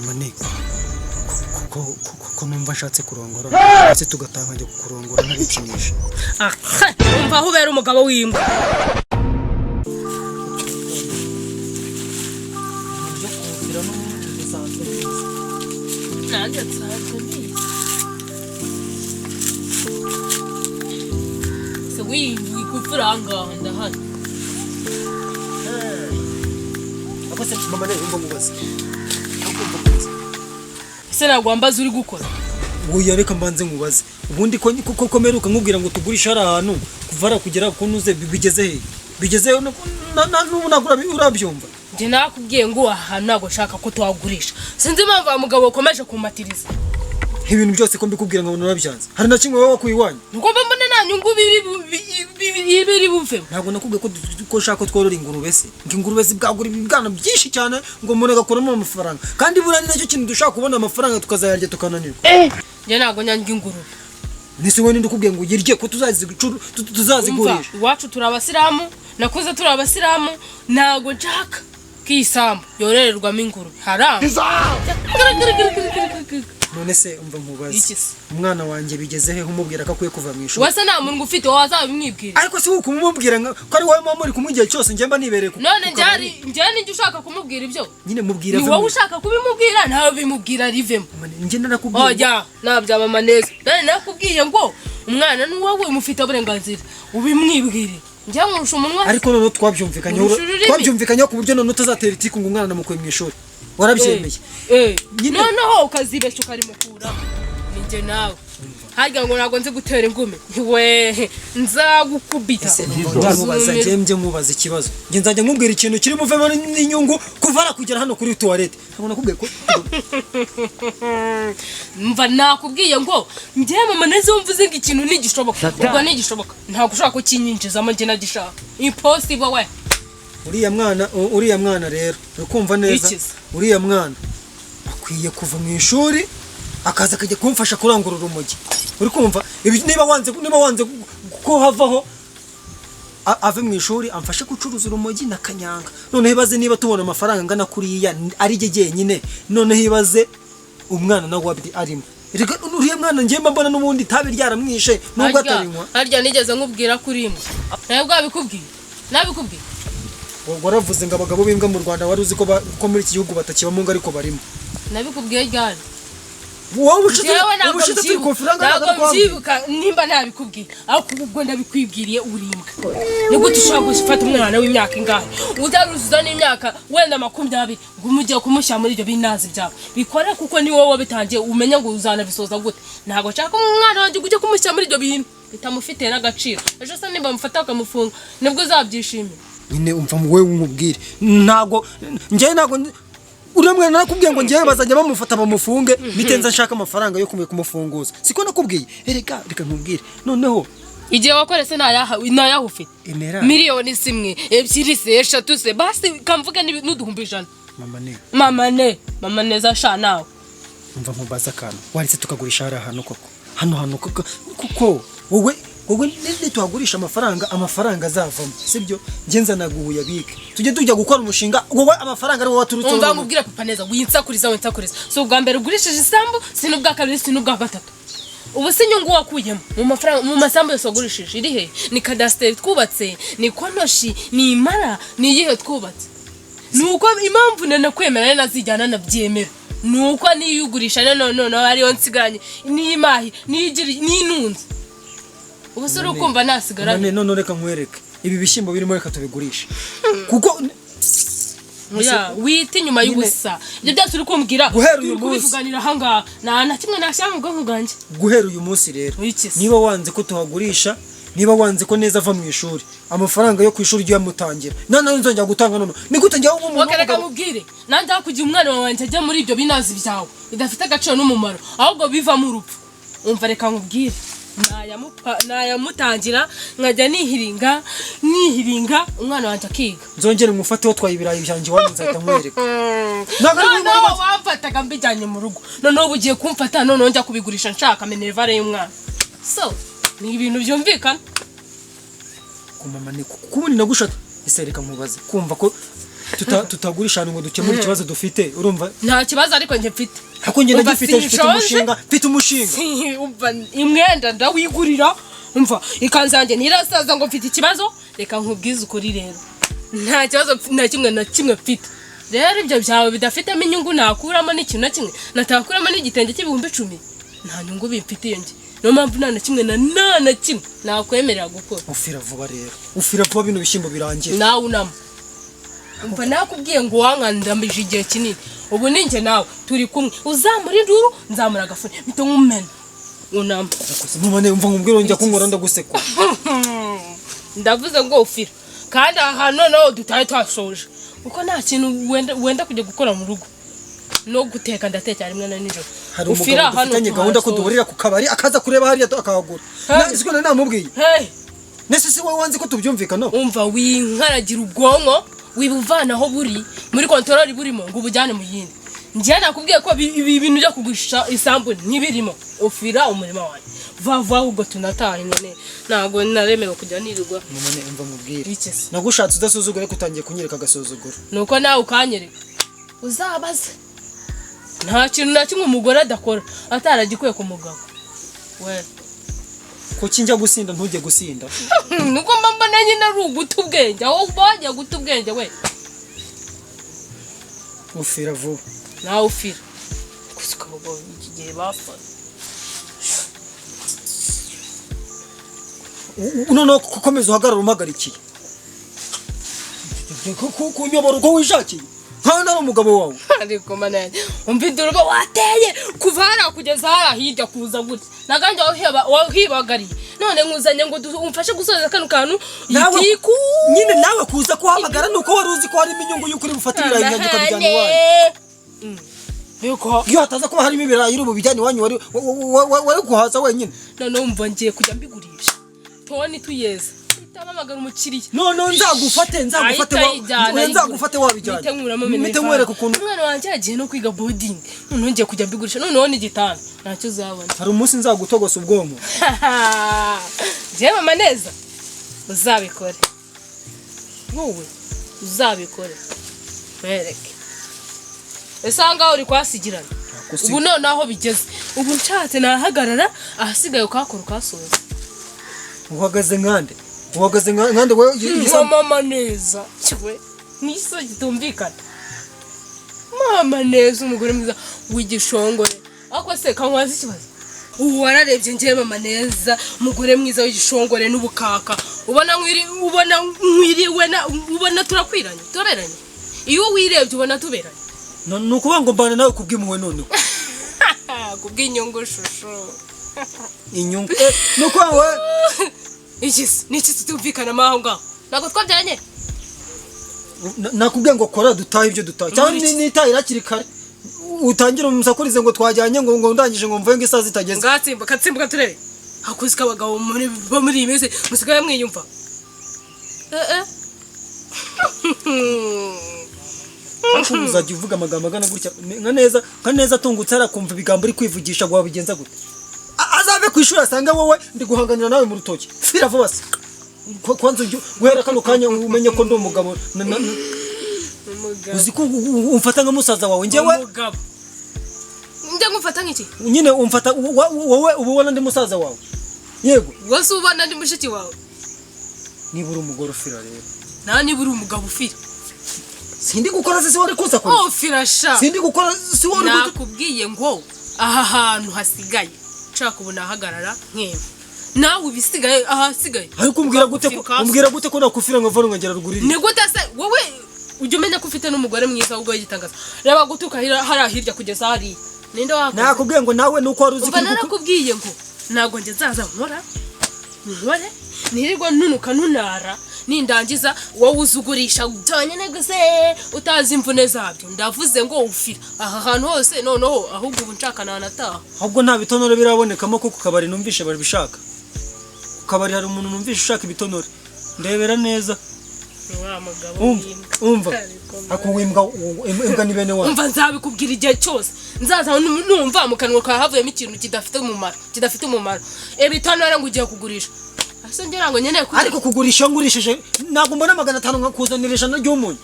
Mama ne ko numva nshatse kurongora, ndetse tugatanga njya kukurongora ntabikinisha. Ah, umva aho ubera umugabo w'imbwa. Byo kumvira n'ubundi bisanzwe neza. Nanjye nsanzwe mbizi. Se wigupfura ahangaha ndahari. Ako se mama ne, umva nkubaze. Ako umva nkubaze. Ese ntabwo wambaza uri gukora? Oya, reka mbanze nkubaze. Ubundi ko ko meruka nkubwira ngo tugurishe hari ahantu kuva hariya kugera ku ntuze, bigeze he? Bigeze he? N'ubu ntabwo urabyumva. Njye nakubwiye ngo aha hantu ntabwo nshaka ko tuhagurisha. Sinzi impamvu wa mugabo ukomeje kumatiriza. Ibintu byose ko mbikubwira ngo urabyanze. Hari na kimwe wowe wakuye iwanyu. Nuko mba mbona nta nyungu biri buvemo. Ntabwo nakubwiye ko ushaka ko tworora ingurube se? Ngo ingurube zibwagura ibibwana byinshi cyane, ngo umuntu agakuramo amafaranga. Kandi buriya ni nacyo kintu dushaka kubona amafaranga, tukazayarya tukananirwa. Njye ntabwo nyandya ingurube. Nese wowe ninde ukubwiye ngo uyirye, ko Umva, tuzazigurisha? iwacu turi abasilamu, nakuze turi abasilamu, ntabwo nshaka ko iyi sambu yororerwamo ingurube. Haramu. None se umva nkubaze. Iki se? Umwana wanjye bigeze he umubwira ko akwiye kuva mu ishuri? Wese nta muntu ufite wazabimwibwira. Ariko si wowe kumubwira ko ari wowe muba muri kumwe igihe cyose, njye mba nibereye ku None ku njyari kabari. njye ninjye ushaka kumubwira ibyo. Nyine mubwira Ni ave wowe mu- ushaka kubimubwira, nawe bimubwira rivemo. Njye narakubwiye. Oya, nabyamama neza. None nakubwiye ngo umwana ni wowe, umufite uburenganzira ubimwibwire. Njye nkurusha umunwa? Ariko noneho twabyumvikanyeho. Urusha ururimi. Twabyumvikanyeho ku buryo noneho utazatera itiku ngo umwana namukuye mu ishuri. Warabyemeye. Nyine- Noneho ukazibeshya ukarimukuraho, ni njye nawe. Harya ngo ntabwo nzi gutera ingumi? We, nzagukubita. Ese njye nkubaza, njye nkubaza ikibazo. Njye nzajya nkubwira ikintu kiri buvemo n'inyungu kuva hariya kugera hano kuri tuwarete. Ntabwo nakubwiye ko Mva, nakubwiye ngo njye mama neza, mvuze ngo ikintu ntigishoboka, ubwo ntigishoboka. Ntabwo ushobora kukinyinjizamo njye nagishaka. Impossible we. Uriya mwana rero, uri kumva neza? Iki se? Uriya mwana akwiye kuva mu ishuri akaza akajya kumfasha kurangurura urumogi. Uri kumva? Ibi niba wanze ko havaho, ave mu ishuri amfashe gucuruza urumogi na kanyanga. Noneho ibaze niba tubona amafaranga angana kuriya ari jye jyenyine, noneho ibaze umwana nawe wabiri arimo. Erega uriya mwana njye mba mbona n'ubundi itabi ryaramwishe nubwo atarinywa. Harya nigeze nkubwira ko uri imbwa? Nawe bwabikubwiye? Nabikubwiye? Waravuze ngo abagabo b'imbwa mu Rwanda wari uzi ko muri iki gihugu batakibamo, ngo ariko barimo. Nabikubwiye ryari? Wowe ubushize Jewe ntabwo ubushize turi mbyibuka. konferanga. Ntabwo mbyibuka nimba ntabikubwiye, ariko ubwo ndabikwibwiriye, uri imbwa. Ni gute ushobora gufata umwana w'imyaka ingahe, utaruzuza n'imyaka wenda 20, ngo umujye kumushyira muri ibyo binazi byawe? Bikore kuko ni wowe wabitangiye, umenye ngo uzanabisoza gute. Ntabwo nshaka umwana wanjye ujye kumushyira muri ibyo bintu bitamufitiye n'agaciro. Ejo se nimba mufata bakamufunga, nibwo uzabyishimira? Nyine umva wowe nkubwire, ntabwo njyewe, ntabwo uriya mwana narakubwiye ngo njyewe bazajya bamufata bamufunge, bitenze nshaka amafaranga yo kumufunguza. Siko nakubwiye? Erega reka nkubwire noneho. Igihe wakorese ntayaha ufite. Emera. Miliyoni si imwe, ebyiri se, eshatu se, basi kamvuge n'uduhumbi 100. Mama ne. Mama ne, mama neza sha nawe. Umva nkubaza akantu. Waretse tukagurisha hariya hantu koko, hano hantu koko, kuko wowe nituhagurisha amafaranga azavamo, sibyo? Njye nzanaguhuye abike, tujye tujya gukora umushinga, wowe amafaranga ari wowe waturutse. Umva nkubwire papa neza, winsakuriza, winsakuriza. Si ubwa mbere ugurishije isambu, si n'ubwa kabiri, si n'ubwa gatatu. Ubu si inyungu wakuyemo mu mafaranga mu masambu yose wagurishije iri he? Ni kadasiteri twubatse, ni konoshi, ni imara, ni iyihe twubatse? Ni uko impamvu nanakwemera nazijyana nabyemera, ni uko niyo ugurisha none noneho ariyo nsigaranye, niyo imahi, niyo igira, niyo inunze. Ubu se uri kumva nasigaranye? None reka nkwereke ibi bishyimbo birimo, reka tubigurishe kuko Oya, wita inyuma y'ubusa ibyo byose uri kumbwira. Guhera uyu Turi kubivuganira ahangaha, nta na kimwe nashyira mu bwonko bwanjye. Guhera uyu munsi rero, Wiki se? niba wanze ko tuhagurisha, niba wanze ko neza ava mu ishuri, amafaranga yo ku ishuri ujye uyamutangira. None nzongera gutanga? None ni gute njyaho nk'umuntu Wakareka w'umugabo? Nkubwire, nanjye aho kugira umwana wanjye ajya muri ibyo binazi byawe bidafite agaciro n'umumaro, ahubwo bivamo urupfu. Umva, reka nkubwire, nayamutangira nkajya nihiringa nihiringa, umwana wanjye akiga. Nzongere mufate watwaye ibirayi byanjye iwanyu, nzahita nkwereka. Ntabwo ari Noneho ngombwa. wamfataga mbijyanye mu rugo, noneho ubu ugiye kumfata noneho njya kubigurisha nshaka minerval y'umwana. So ni ibintu byumvikana. Ku mama ni kubundi nagushaka. Ese reka nkubaze, kumva ko Tutagurisha ahantu ngo dukemure ikibazo dufite, urumva? Nta kibazo, ariko njye mfite. Ariko njye Umva, ndagifite, mfite sinshonje. umushinga, mfite umushinga. Umva, imyenda ndawigurira. Umva, ikanzu yanjye ntirasaza ngo mfite ikibazo. Reka nkubwize ukuri rero, nta kibazo na kimwe na kimwe mfite. Rero ibyo byawe bidafitemo inyungu nakuramo n'ikintu na kimwe, natakuramo n'igitenge cy'ibihumbi 10, nta nyungu bimfitiye njye. Niyo mpamvu nta na kimwe na nta na kimwe nakwemerera gukora. Ufira vuba rero, ufira vuba, bino bishyimbo birangira. Nawe unama. Umva, nakubwiye ngo wankandamije igihe kinini. Ubu ni njye nawe turi kumwe. Uzamura induru, nzamura agafuni mpita nkumena. Unama. Mama, umva nkubwire, njya kunkora ndagusekura. Ndavuze ngo ufira, kandi aha hantu noneho dutahe twasoje, kuko nta kintu wenda kujya gukora mu rugo no guteka, ndatekera rimwe na nijoro. Hari umugabo dufitanye gahunda ko duhurira ku kabari, akaza kureba hariya akahagura. Hey. Siko nari namubwiye? Hey. Nese si wowe wanze ko tubyumvikana? Umva, winkaragira ubwonko, wibuvana aho buri muri kontorori burimo ngo ubujyane mu yindi. Njye nakubwiye ko ibi bintu byo kugurisha isambu ntibirimo. Ufira umurima wanjye vava, ahubwo tunataha nyine, ntabwo naremewe kujya nirirwa. Mama, umva nkubwire. Bike se? Nagushatse udasuzugura, ariko utangiye kunyereka agasuzuguro. Nuko nawe ukanyereka, uzabaze. Nta kintu na kimwe umugore adakora ataragikuye ku mugabo we. Kuki njya gusinda ntujye gusinda? Nuko mba mbona nyine ari uguta ubwenge, aho wagiye guta ubwenge we. Ufira vuba. Nawe ufira gusa, abagabo iki gihe bapfa. Noneho komeza uhagarare umpagarikiye, kunyobora uko wishakiye nkaho nari umugabo wawe. Ariko mana yanjye, umva indurubo wateye kuva hariya kugeza hariya hirya, kuza gutya naganjye wahibagariye, none nkuzanye ngo umfashe gusoza kano kantu. Nawe itiku. Nyine nawe kuza kuhamagara nuko wari uzi ko harimo inyungu y'uko uri bufate ibirayi byanjye ukabijyana iwanyu. Yuko Iyo hataza kuba harimo ibirayi uri bubijyane iwanyu, wari kuhaza wenyine. Noneho umva, ngiye kujya mbigurisha toni tuyeza, itabamagara umukiriya. Noneho nzagufate Ahita ayijyana, oya, nzagufate wabijyanye. Mpite nkuramo Mpite minerval. nkwereka ukuntu Umwana wanjye yagiye no kwiga boarding, noneho ngiye kujya mbigurisha, noneho n'igitanda ntacyo uzabona. Hari umunsi nzagutogosa ubwonko. Njyewe mama neza, uzabikore wowe, uzabikore mwereke. Ese aha ngaha uri kuhasigirana? Ubu noneho aho bigeze ubu, nshatse nahagarara, ahasigaye ukahakora ukahasoza. Uhagaze nkande, uhagaze nkande wowe Mama neza kiwe niso kitumvikana. Mama neza, umugore mwiza w'igishongore. Ariko se kankwaza ikibazo, ubu wararebye njyewe mama neza, umugore mwiza w'igishongore n'ubukaka, ubona nkwiri, ubona nkwiriwe na, ubona turakwiranye, turaberanye? Iyo wirebye ubona tuberanye? Ni ukuvuga ngo mbana nawe kubw'impuhwe noneho? Kubw'inyungu, shusho. Inyungu. Ni ukuvuga ngo Iki se ni iki tutumvikanamo aho ngaho? Ntabwo twabyaranye? Nakubwiye ngo kora dutahe ibyo dutahe, cyangwa Muri iki? nitahira hakiri kare, utangire umusakurize ngo twajyanye, ngo ndangije, ngo mvuye ngo isaha zitageze. Ngatsimbuka, katsimbuka turebe. Hakuzi ko abagabo bo muri iyi minsi musigaye mwiyumva, eh eh. Ariko ubu uzajya uvuga amagambo angana gutya nka neza atungutse arakumva ibigambo uri kwivugisha ngo wabigenza gute? Azave ku ishuri asange wowe ndi guhanganira nawe mu rutoki. Fira vuba se. Kwanza ujye guhera kano kanya umenye ko ndi umugabo. Umugabo. Uzi ko umfata nka musaza wawe njyewe? Umugabo. Njye ngufata nk'iki? Nyine umfata wowe uba ubona ndi musaza wawe, yego. Wose ubona ndi mushiki wawe? Niba uri umugore ufira rero. Nawe niba uri umugabo ufira. Sindi gukora se, si wari kunsakuriza? Oh, fira sha. Sindi gukora, si wari Nakubwiye ngo aha hantu hasigaye nshaka ubu nahagarara nk'ewe, nawe ibisigaye ahasigaye. Ariko umbwira gute ko Ukafira. Umbwira gute ko nakufira nkava nkagera ruguru iriya? Ni gute se wowe ujya umenya ko ufite n'umugore mwiza ahubwo w'igitangaza? Reba gutuka hariya hirya kugeza hariya, ninde wakoze? Nakubwiye ngo nawe nuko wari uzi Umva, ko uri narakubwiye ngo ntabwo njye nzaza nkora nkore nirirwa ntunuka ntunara, nindangiza wowe uzugurisha byonyine gusa utazi imvune zabyo. Ndavuze ngo ufira aha hantu hose noneho, ahubwo ubu nshaka nanataha. Ahubwo nta bitonore birabonekamo, ko ku kabari numvishe babishaka. Ku kabari hari umuntu numvishe ushaka ibitonore, ndebera neza. Wa mugabo Umva. w'imbwa. Umva. Ariko Ako w'imbwa, imbwa ni bene wacu. Umva, nzabikubwira igihe cyose nzaza numva mu kanwa kawe havuyemo ikintu kidafite umumaro, kidafite umumaro. Ibitonore ngo ugiye kugurisha, ese ngira ngo nkeneye kurya? Ariko kugurisha, iyo ngurishije ntabwo mbona 500 nkakuzanira 100 ry'umunyu.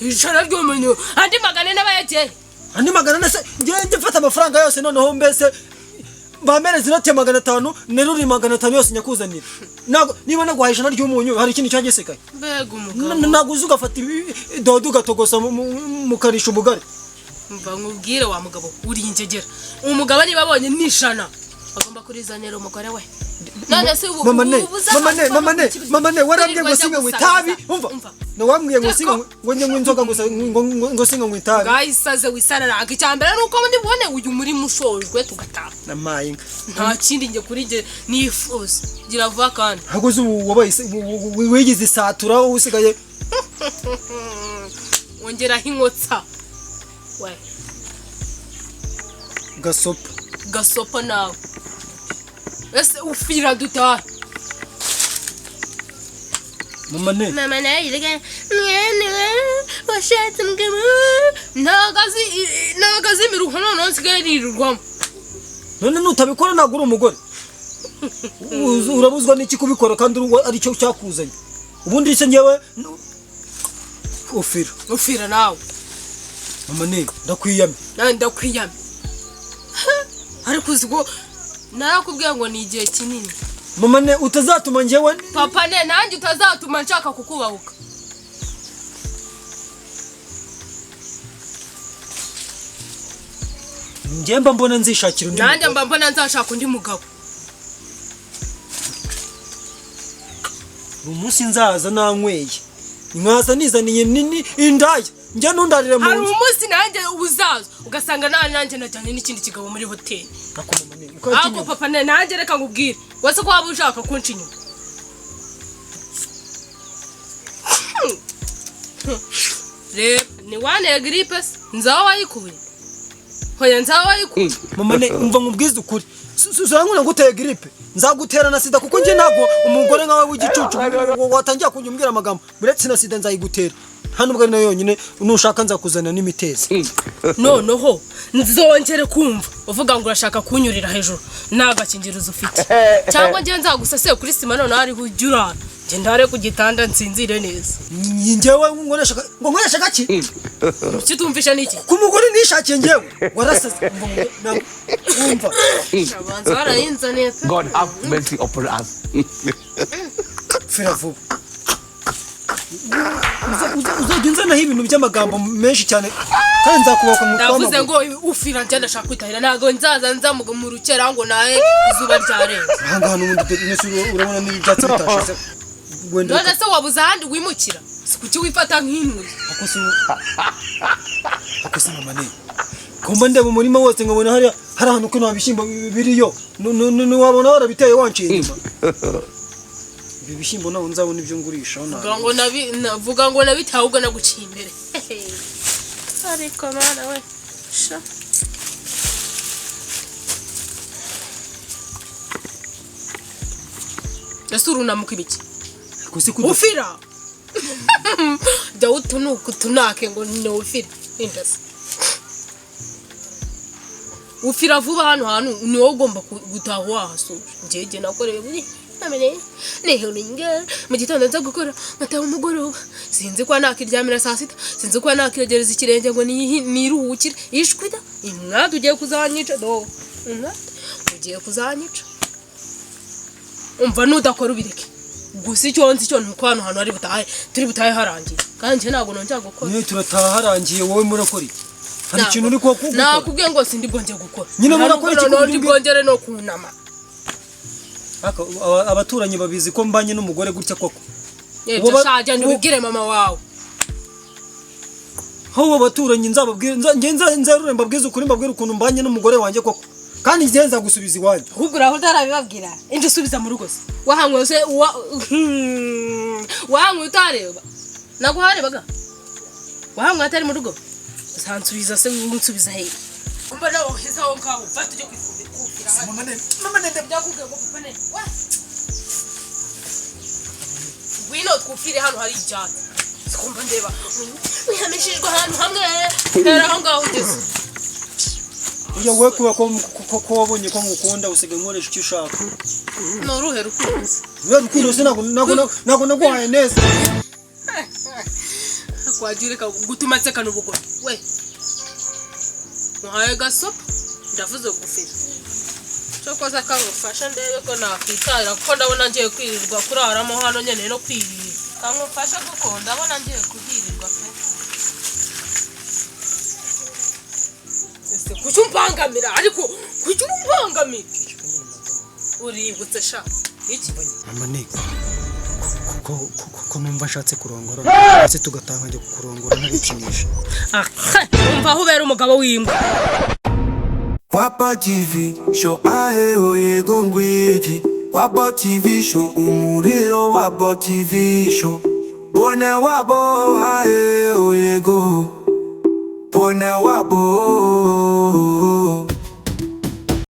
Ijana ry'umunyu, andi 400 abayagiye. Andi 400 se? Njye mfata amafaranga yose noneho, mbese bampereza inoti ya 500, neruri 500 yose nyakuzanira. Ntabwo niba naguhaye ijana ry'umunyu hari ikindi cyagisigaye. Mbega umugabo! Ntabwo uza ugafata dodo ugatogosa mukarisha ubugari. Mva nkubwire wa mugabo, uri injegera. Umugabo niba abonye n'ijana agomba kurizanira umugore we. None se ubu Mama ne, ubu uza mama ne, hano mama ne, kuki- mama ne, warambwiye ngo Wirirwa sinkanywe njya itabi, gusabiriza. umva. Umva. Nawambwiye ngo Teko. sinkanywe, ngo nywe inzoga gusa, ngo sinkanywe itabi. Bwayisaze wisararanga. Icya mbere ni uko ndi bubone uyu murima ushojwe tugataha. Namaye inka. Nta kindi njye kuri njye nifuza. Gira vuba kandi. Ahubwo se ubu wabaye wigize isatura wowe usigaye. Wongeraho inkotsa we. Gasopo. Gasopo nawe. Ese ufira dutahe. Mama ne. Mama nawe yirega mwene we washatse umugabo ntago azi imiruho, noneho nsigaye nirirwamo. None nutabikora ntabwo uri umugore. Urabuzwa n'iki kubikora kandi ari cyo cyakuzanye? Ubundi se njyewe ufira. Ufira nawe. Mama ne, ndakwiyamye. Nawe ndakwiyamye. Ariko uzi ko narakubwiye ngo ni igihe kinini. Mama ne, utazatuma njyewe Papa ne, nanjye utazatuma nshaka kukubahuka. Njye mba mbona nzishakira undi Nanjye mugore. mba mbona nzashaka undi mugabo. Uyu munsi nzaza nanyweye, nkaza nizaniye nini indaya, njye ntundarire mu Hari nzu. umunsi nanjye uzaza ugasanga nawe nanjye najyanye n'ikindi kigabo muri hoteli. Ako mama ne, ukajya Ako inyuma. papa ne, nanjye reka nkubwire, wese ko waba ushaka kunca inyuma. Reba ni waneye gripe se, nzaho wayikuye? Hoya, nzaho wayikuye. Mama ne, umva nkubwize ukuri. Urankunda nguteye gripe nzagutera na sida, kuko njye ntabwo umugore nkawe w'igicucu watangira kujya umbwira amagambo. Uretse na sida nzayigutera, nta nubwo ari nayo yonyine, nushaka nzakuzanira n'imitezi. Noneho nzongere kumva uvuga ngo urashaka kunyurira hejuru nta gakingirizo ufite, cyangwa njye nzagusasire kuri sima, noneho ariho ujya urara, njye ndare ku gitanda nsinzire neza. Njyewe nkoresha ngo nkoresha gaki? Kitumvisha ni iki? Ku mugore nishakiye njyewe warasaze. Umva umva. Abanza warayinzaniye pe. God have mercy upon us. Fera vuba. Uzajya unzanaho ibintu by'amagambo menshi cyane kandi nzakubaka mu Ndavuze twamaguru. ngo ufira, njye ndashaka kwitahira, ntabwo nzaza nza mu rukera ngo nahe izuba ryarenze. Aha ngaha n'ubundi dore ino si urabona n'ibi byatsi bitashize wenda. None se wabuze ahandi wimukira? Si kuki wifata nk'intuye? Ako si, ako si mama ne, kumba ndeba umurima wose nkabona hariya hari ahantu ko nta bishyimbo biriyo. Ntiwabona warabiteye wanciye inyuma ibi bishyimbo, ntabwo nzabona ibyo ngurishaho. Vuga Ntabwo ngo vuga ngo nabitaye ahubwo naguciye imbere. Ariko mana we sha. Ese urunamuka ibiki? Ako si kuda. Ufira jya utunuka utunake ngo ni ufire indasi. Ufira vuba, hano hantu ni wowe ugomba gutaha wahasura. Njyewe igihe nakoreye buri namenye nihuringe mu gitondo nza gukora nkataha umugoroba, sinzi ko nakiryamira saa sita, sinzi ko nakiregereza ikirenge ngo niruhukire. Ishwida imwada ugiye kuzanyica, do umwada ugiye kuzanyica. Umva, nudakora ubireke. Gusa icyo nzi cyo ni uko hano hantu hari butahe, turi butahe harangiye, kandi njye ntabwo nongera gukora. Niyo turataha harangiye, wowe murakora iki? Hari ikintu uri gukora? Nakubwiye ngo sindi bwongere gukora. Nyine murakora iki Ntabwo ku buryo ndi bwongere no kunama. Abaturanyi babizi ko mbanye n'umugore gutya koko? Ibyo shaje ntubibwire mama wawe. Aho abaturanyi nzababwire, njye nzarure mbabwize ukuri, mbabwire ukuntu mbanye n'umugore wanjye koko, kandi njye nzagusubiza iwanyu. Ahubwo uraho utarabibabwira, inje usubiza mu rugo se wahanywe se wahanywe utareba, ntabwo harebaga, wahanywe atari mu rugo, uzansubiza se unsubiza hehe? Kumba nawe uheze aho ngaho, fata ujye kwifubira kufira hano. Mama ne, mama ne, Ndakubwiye ngo papa ne wa ngwino twufire hano hari ibyatsi. Sikumva ndeba wihamishijwe ahantu hamwe, hera aho ngaho ugeze. Iyo wowe kuba ko wabonye ko ngukunda usigaye nkoresha icyo ushaka. Ni uruhe rukundo? Uriya rukundo se ntabwo naguhaye neza. Wagiye ureka gutuma nsekana ubugome we. Muhaye gasopo, ndavuze gufira. Cyokoza kamufasha ndebe ko nakwitarira, kuko ndabona ngiye kwirirwa kuraramo hano nyene no kwirira. Kamufasha kuko ndabona ngiye kuhirirwa pe. Ese kuki umbangamira? Ariko kuki umbangamira? Uributse sha iki? Mama ni ko numva nshatse kurongora, ndetse tugataha nkajya kukurongora ntabikinisha. Ah, umva aho ubera umugabo w'imbwa. Wapa TV show, ahe oyego ngwiki. Wapa TV show, umuriro. Wapa TV show, bone wabo, ahe oyego, bone wabo.